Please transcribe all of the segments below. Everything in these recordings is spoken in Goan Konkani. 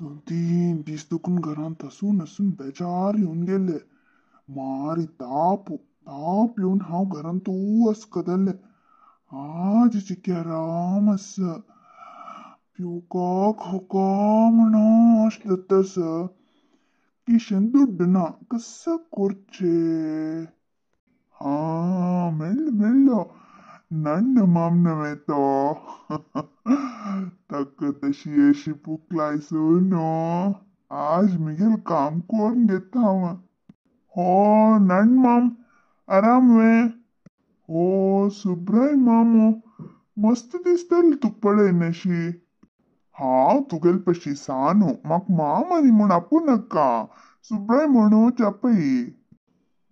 2-3 दीस दुखून घरांत आसून आसून बेजार येवन गेले. मारी ताप ताप येवन हांव घरांत आसकतलें. आज चिके आराम आसा. पिवका खावका म्हणून अशें जाता आसा. किशेन दुड्ड ना, कसो करचें? हा मेळ्ळो मेळ्ळो, नण्ण माम नव्हे तो. ताका तशी अशी पुकलायसो न्हू. आज मिगेल काम करून घेता हांव. हो नण्ण माम, आराम वे? हो सुब्राय मामो, मस्त दिसतली तुका पळयन अशी. हांव तुगेले पशी सान, म्हाका माम आनी म्हूण आपोवं नाका, सुब्राय म्हणूच आपय.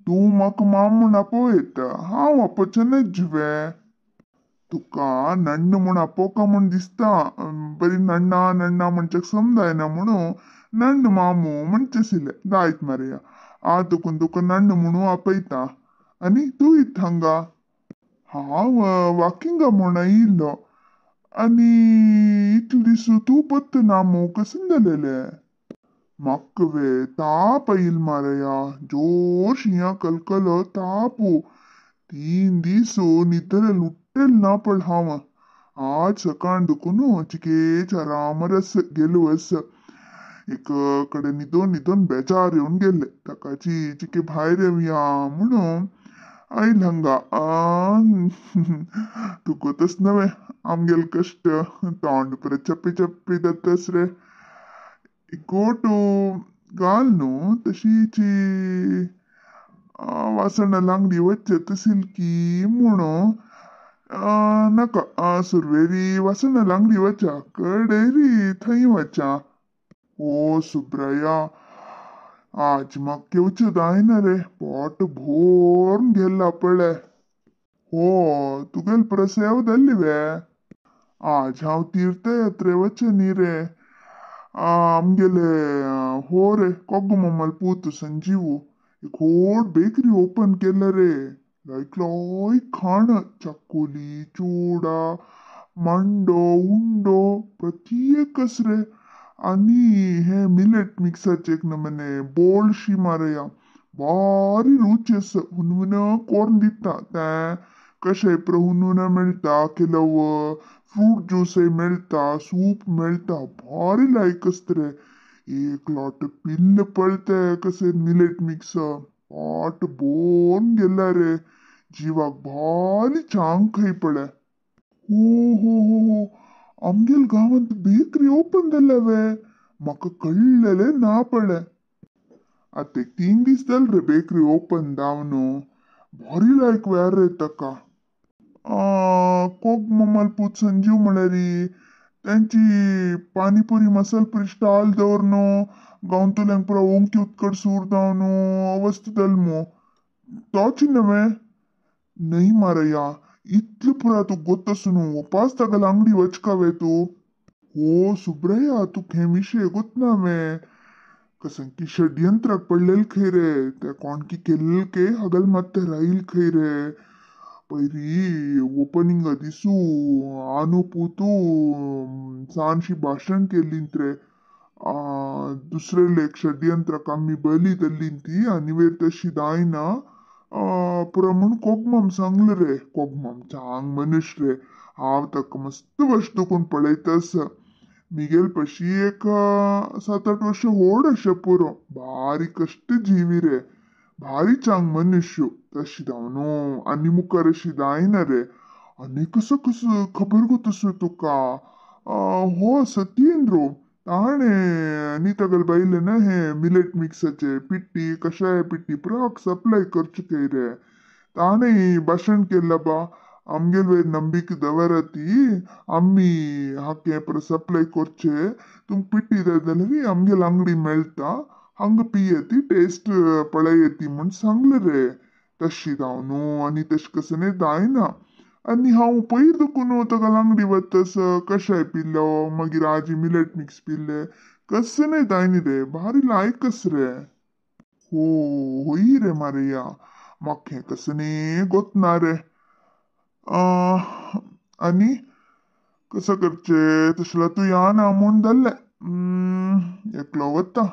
तूं म्हाका माम म्हूण आपोवं येता, हांव आपोवचें जिवे. तुका नण्ण म्हूण आपोवका म्हूण दिसता, बरी नण्णा नण्णा म्हणच्याक समजायना म्हणून नण्ण मामू म्हणचें आशिल्लें. जायत मरे, आज दुखून तुका नण्ण म्हणून आपयता. आनी तूं येता हांगा? हांव वॉकिंगा म्हूण आयिल्लो. आनी इतले दीस तूं पत्त ना मू, कशें जालेलें? म्हाका वे ताप आयिल्लो मारया, जोर शिंया कलकलो तापू. 3 दीस न्हिदलें उठ्ठेलें ना पळ हांव. आज सकाळ दुखून चिकेच आरामार आसा, गेलो आसा. एक कडेन न्हिदोन न्हिदोन बेजार येवन गेल्ले. ताकाची चिके भायर येवया म्हणून आयल हांगा. तुका तस नव्हे आमगेले कश्ट, तोंड परत चप्पी चप्पी जातास रे. एकोटू घाल न्हू तशीची वासणाला अंगडी वचचे तशील की म्हणून नाका, सुरवेरी वासणाला अंगडी वचा, कडेरी थंय वचा. ओ सुब्राया, आज म्हाका घेवचें जायना रे, पोट भरून गेल्ला पळय. हो तुगेले परस जाल्ली वे? आज हांव तीर्थयात्रे वचें न्ही रे. आमगेले हो रे कोग्गो मामालो पूत संजीव एक व्हड बेकरी ओपन केला रे. लायक लायक खाण, चकोली, चोडा, मांडो, उंडो प्रत्येक रे. आनी हे मिलेट मिक्साचे एक नमने बोळशी मारया, भारी रुची आसा. हुनहुन कोरून दिता तें. कशें पुरो हुनहुन मेळटा, केलव फ्रूट ज्यूसय मेळटा, सूप मेळटा, भारी लायक आसता रे. एक लोट पिल्ल पळय तें कशें मिलेट मिक्स, पोट भरून गेला रे. जिवाक भारी चांग खंय पळय. हो हो हो हो, आमगेले गांवांत बेकरी ओपन जाल्या वे? म्हाका कळ्ळेलें ना पळय. आतां एक 3 दीस जाले रे बेकरी ओपन जावन. भारी लायक वेर रे ताका. कोग मामालो पूत संजीव म्हळ्यार तेंची पानीपुरी मसालपुरी स्टॉल दवर न्हू, गांवतल्यांक पुरो ओंकी उत्कट सूर जावन अवस्था जाली मू. तोच न्हय? न्हय मारया, इतलें पुरो तुका गोत्त आसा न्हू, वपास तागेल्या अंगडी वचका वे तूं? हो सुब्रया, तुका हें विशय गोत ना वे? कसं की षडयंत्राक पडलेले खंय रे. त्या कोणकी केल्ले के हगल मात्ते रायल खंय रे. पयरी ओपनिंगा दिसू आनू पुतू सानशी भाशण केल्लींत रे. दुसरे एक षडयंत्राक आमी बली दिल्ली ती आनी वयर तशी जायना पुरो म्हूण कोगमाम सांगलें रे. कोगमाम चांग मनीस रे, हांव ताका मस्त वर्स दुखून पळयता आसा. मिगेल पशी एक 7-8 वर्सां व्हड आसा पुरो, भारी कश्ट जिवी रे, भारी चांग मनुष्य. तशी जावन आनी मुखार अशी जायना रे. आनी कसो कसो खबर गो तसो तुका? हो सत्येंद्र ताणें आनी तागेले बायलेन हे मिलेट मिक्साचे पिट्टी कशाय पिट्टी पुराक सप्लाय करचे खंय रे. ताणें भाशण केल्लां बा, आमगेले वयर नंबिके दवरा ती, आमी हाके पुरो सप्लाय करचे, तुमकां पिट्टी जाय जाल्यार आमगेले अंगडी मेळटा, हांगा पियेती टेस्ट पळयती म्हूण सांगलें रे. तशी जावन आनी तशें कशें न्ही जायना. आनी हांव पयर दुखून ताका अंगडी वतस कशाय पिल्लो, मागीर आजी मिलेट मिक्स पिल्ले, कशें न्ही जायना रे, भारी लायकस रे. हो होय रे मारया, म्हाका हें कशें न्ही गोतना रे. आनी कसं करचें तशें तूं या ना म्हूण जाल्लें. एकलो वता.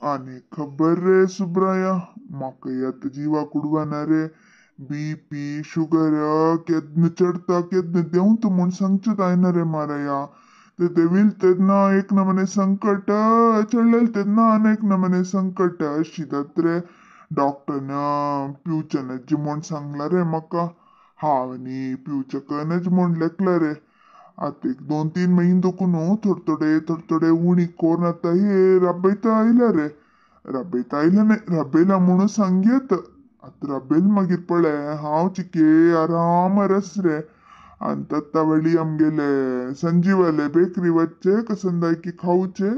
आनी खबर रे सुब्राया, म्हाका आतां जिवा कुडवाना रे. बीपी शुगर केन्ना चडता केन्ना देंवता म्हूण सांगचें जायना रे माराया. ते देवील तेन्ना एक नमने संकट चडलेल तेन्ना आनी एक नमने संकट अशी जाता रे. डॉक्टरन पिवचें नज म्हूण सांगलां रे म्हाका. हांव न्ही पिवचें नज म्हूण लेखलां रे. आतां एक 2-3 म्हयने दुखून थोडे थोडे थोडे थोडे उणी कोरून आतां हे राबयता आयला रे. राबयता आयला न्हय, राबयला म्हणून सांगयत. आतां राबयल मागीर पळय हांव चिके आराम रस रे. आनी तत्तावळी आमगेले संजीवाले बेकरी वच्चे कसंदायकी खावचे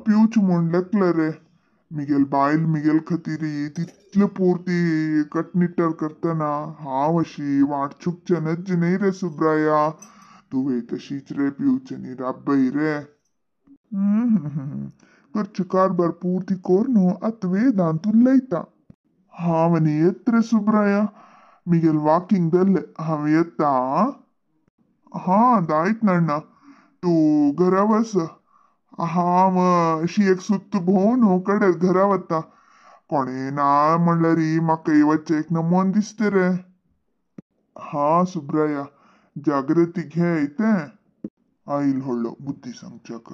पिवचे म्हूण लेखला रे. मिगेल बायल मिगेल खातीर तितले पुर्ती कटनिटर करतना हांव अशी वाट चुकचें नज न्हय रे सुब्राया. तुवें तशीच रे पिवचें न्ही राबय रे. करचे कारभार पुर्ती कोरून आतां वेदांत उलयता. हांव आनी येत रे सुब्राया. मिगेल वॉकिंग धरलें, हांव येता. हां दायत नण्णा, तूं घरा वस. हांव अशी एक सुत्त भोंवन कडे घरा वता. कोणें ना म्हणल्यार म्हाका वच्चें एक नमोन दिसता रे. हां सुब्राया, जागृती घे तें. आयल व्हडलो बुद्धी सांगच्याक.